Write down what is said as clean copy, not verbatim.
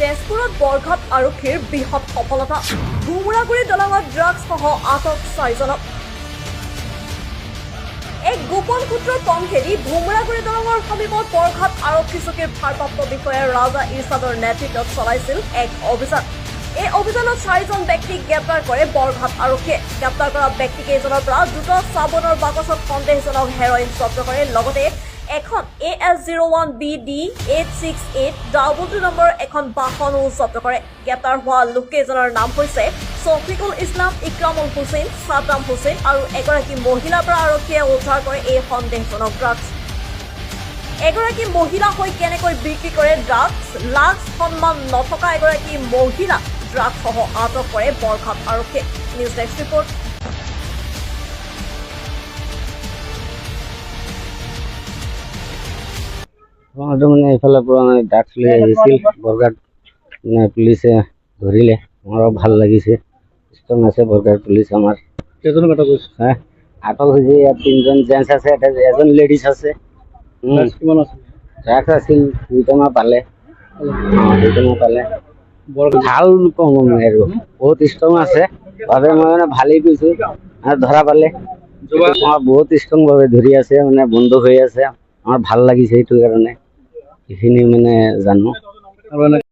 তেজপুৰত বৰঘাট আৰক্ষীৰ বৃহৎ সফলতা। ভোমোৰাগুৰি দলঙত ড্ৰাগছসহ আটক চাৰিজনক। এক গোপন সূত্ৰৰ পম খেদি ভোমোৰাগুৰি দলঙৰ সমীপত বৰঘাট আৰক্ষী চকীৰ ভাৰপ্ৰাপ্ত বিষয়া ৰাজা ইৰছাদৰ নেতৃত্বত চলাইছিল এক অভিযান। এই অভিযানত চাৰিজন ব্যক্তিক গ্ৰেপ্তাৰ কৰে বৰঘাট আৰক্ষীয়ে। গ্ৰেপ্তাৰ কৰা ব্যক্তিকেইজনৰ পৰা দুটা চাবোনৰ বাকচত সন্দেহজনক হেৰইন জব্দ কৰে। লগতে এখন AS 01 BD 86822 নম্বৰৰ এখন বাহনো জব্দ কৰে। গ্ৰেপ্তাৰ হোৱা লোককেইজনৰ নাম হৈছে শফিকুল ইছলাম, ইক্ৰামুল হুছেইন, ছাদ্দাম হুছেইন আৰু এগৰাকী মহিলাৰ পৰা আৰক্ষীয়ে উদ্ধাৰ কৰে এই সন্দেহজনক ড্ৰাগছ। এগৰাকী মহিলা হৈ কেনেকৈ বিক্ৰী কৰে ড্ৰাগছ? লাজ সন্মান নথকা এগৰাকী মহিলা ড্ৰাগছসহ আটক কৰে বৰঘাট আৰক্ষীয়ে। News desk report. আমাৰতো মানে এইফালৰ পৰা মানে ড্ৰাগছ লৈ আহিছিল, বৰঘাট মানে পুলিচে ধৰিলে। আমাৰো ভাল লাগিছে, ষ্ট্ৰং আছে বৰঘাট পুলিচ আমাৰ। কেইজনক আটক কৰিছে? হা, আটক হৈছে ইয়াত তিনিজন জেণ্টছ আছে, এটা এজন লেডিজ আছে। ড্ৰাগছ কিমান আছিল? ড্ৰাগছ আছিল দুইটামান পালে। দুইটামান পালে। বৰঘাট ভাল কম আৰু বহুত ষ্ট্ৰং আছে ভাবে, মই মানে ভালেই কৈছোঁ আৰু ধৰা পালে। আমাৰ বহুত ষ্ট্ৰং ভাৱে ধৰি আছে, মানে বন্ধ হৈ আছে। আমাৰ ভাল লাগিছে, সেইটো কাৰণে এইখিনি মানে জানো। আৰু এনে